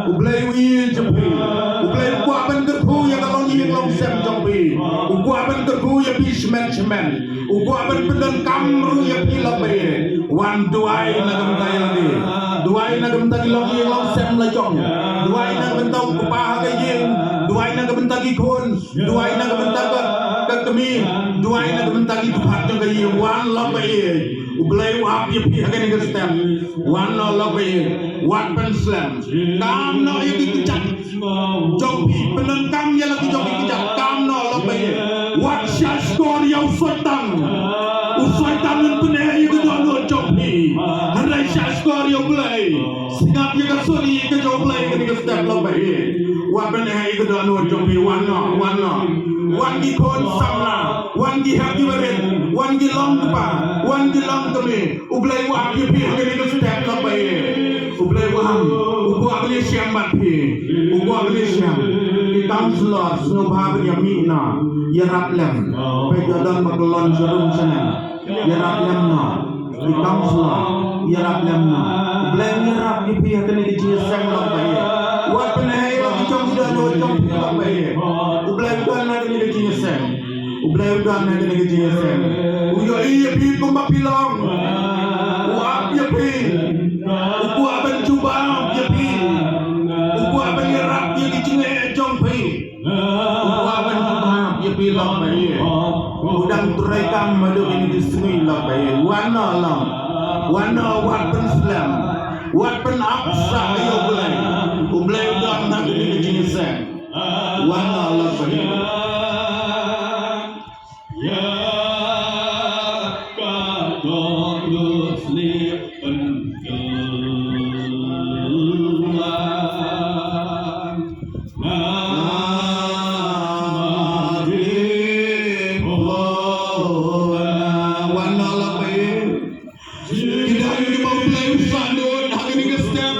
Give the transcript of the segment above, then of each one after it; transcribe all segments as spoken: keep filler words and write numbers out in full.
U Blei u ïeit ïa phi. U Blei u kwah ban kyrkhu ïa ka longïing longsem jong phi. U kwah ban kyrkhu ïa phi shimet shimet. U kwah ban pyndonkam ruh ïa phi, long Blei. Wan duwai na ka bynta ïa lade. Duwai na ka bynta ki longïing longsem la jong. Duwai na ka bynta u kpa ha ka ïing. Duwai na ka bynta ki khun. Duwai na ka bynta ka, ka kmie. Duwai na ka bynta ki dkhot jong ka ïing. Wan, long Blei. U Blei u ap ïa phi ha kane ka step. Wan noh, long Blei. Wat pynslem. Kam noh ïa ki kjat jong phi, pyndonkam ïa la ki jong ki kjat. Kam noh, long Blei. Wat shahshkor ïa u Soitan. U Soitan un pyneh ïa ka dohnud jong phi. Hynrei shahshkor ïa u Blei. Sngap ïa ka suri ka jong u Blei kane ka step, long Blei. Wat pyneh ïa ka dohnud jong phi. Wan noh, wan noh. Wan ki khun samla. Wan ki hep ki barit. Wan ki long kpa. Wan ki long kmie. U Blei u ap ïa phi ha kane ka step, long Blei. U Blei u ap. U kwah ban ïashem bad phi. U kwah ban ïashem. Ki councillor sngewbha ban ïa mih noh. Ïarap lem. Peit ïa don ba ka lon jarum shaneng. Ïarap lem noh. Ki councillor. Ïarap lem noh. U Blei u ïarap ïa phi ha kane ka jingïaseng, long Blei. Wat pyneh ïa la ki jong ki dohnud jong phi, long Blei. U Blei u don ha kane ka jingïaseng. U Blei u don ha kane ka jingïaseng. U ïohi ïa phi kumba phi long. U ap ïa phi. U kwah ban jubab ïa phi. U kwah ban ïarap ïa ki jingeh jong phi. U kwah ban jubab ïa phi, long Blei. U dang treikam haduh kine ki sngi, long Blei. Wan noh, long. Wan noh, wat pynslem. Wat pynap sah ïa u Blei. U Blei u don ha kane ka jingïaseng. Wan noh, long Blei. Ïa ka dohnud sniew pynkylla. Nga ma dei phola. Wan noh, long Blei. Ki dei kiba U Blei u sahnud ha kane ka step.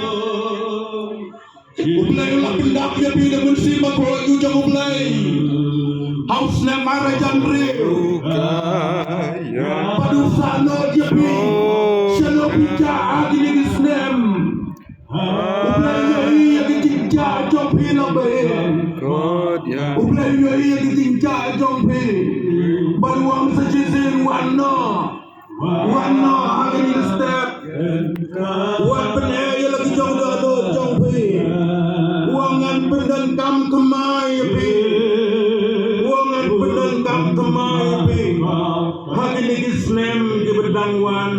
U Blei u la pyndap ïa phi da Mynsiem Bakhuid jong U Blei. Ha u snem ar hajar hynriew. Bad u sahnud ïa phi. Sha u phi jah ha kine ki snem. U Blei u ïohi ïa ki jingjah jong phi, long Blei. U Blei u ïohi ïa ki jingjah jong phi. Bad u ong sa shisien, wan noh. Wan noh ha kane ka step. Wat pyneh ïa la ki jong dohnud jong phi. Wat ngan pyndonkam thymmai ïa phi. Wat ngan pyndonkam thymmai ïa phi. Ha kine ki snem kiba dang wan.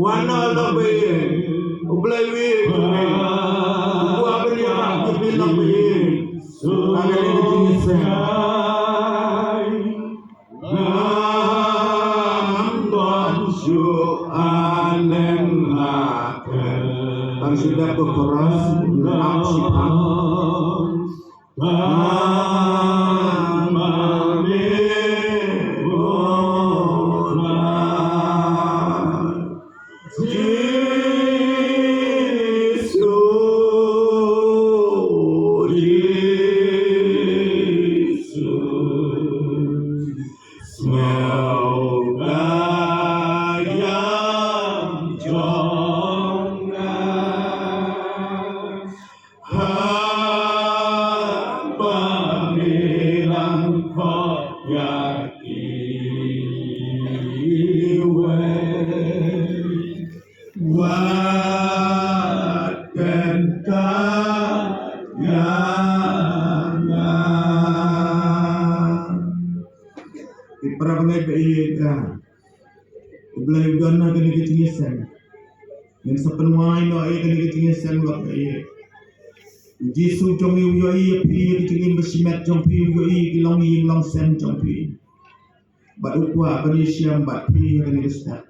Wan noh, long Blei. U Blei u ïeit ïa phi. U kwah ban ïarap ïa phi, long Blei. Ha kane ka jingïaseng. Ngam don shuh haneng ha khel. Tang shu dep ka chorus, ngam shu pang. Tang ma me ora. Jisu, Jisu, sngewbha ïam jong nga. Haba me dang khot ïa kiwei, wat kyntait ïa nga. Ki para bangeit ba ïeit, ah. U Blei u don ha kane ka jingïaseng. Ngin sa pynwai noh ïa kane ka jingïaseng, lok ba ïeit. U Jisu jong ngi u ïohi ïa phi, ïa ka jingim ba shimet jong phi, u ïohi ïa ki longïing longsem jong phi. Bad u kwah ban ïashem bad phi ha kane ka step.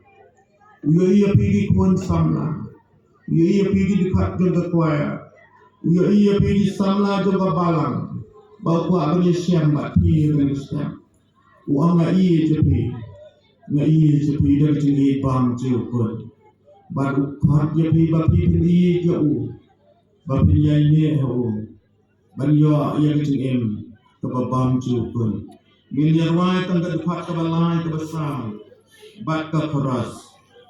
U ïohi ïa phi ki khun samla. U ïohi ïa phi ki dkhot jong ka choir. U ïohi ïa phi ki samla jong ka balang. Bad u kwah ban ïashem bad phi ha kane ka step. U ong nga ïeit ïa phi. Nga ïeit ïa phi da ka jingïeit bymjukut jong u. Bad u khot ïa phi ba phin ïeit ïa u. Ba phin ïaineh ha u. Ban ïoh ïa ka jingim kaba bymjukut jong u. Ngin ïa rwai tang ka dkhot kaba lai, kaba saw. Bad ka chorus.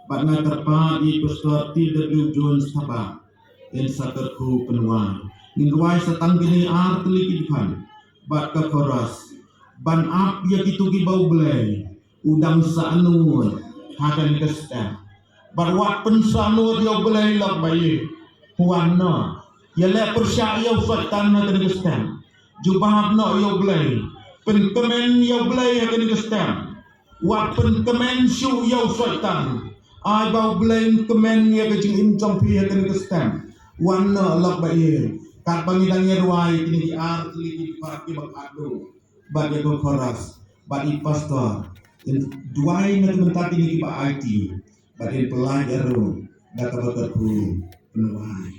Bad nga kyrpad ïa i Pastor T W Jones Thabah. In sa kyrkhu pynwai. Ngin rwai sa tang kine ar tylli ki dkhot bad ka chorus. Ban ap ïa kito kiba U Blei u dang sahnud ha kane ka step. Bad wat pynsahnud ïa U Blei lok ba ïeit. Wan noh. Ïaleh pyrshah ïa u Soitan ha kane ka step. Jubab noh ïa U Blei. Pynkmen ïa U Blei ha kane ka step. Wat pynkmen shuh ïa u Soitan. Ai ba U Blei un kmen ïa ka jingim jong phi ha kane ka step. Wan noh lok ba ïeit. Katba ngi dang ïa rwai kine ki ar tylli ki dkhot kiba khadduh. Bad ïa ka chorus. Bad i pastor. In duwai na ka bynta kine kiba aiti. Bad in pynlait ïa ruh. Da kaba kyrkhu pynwai.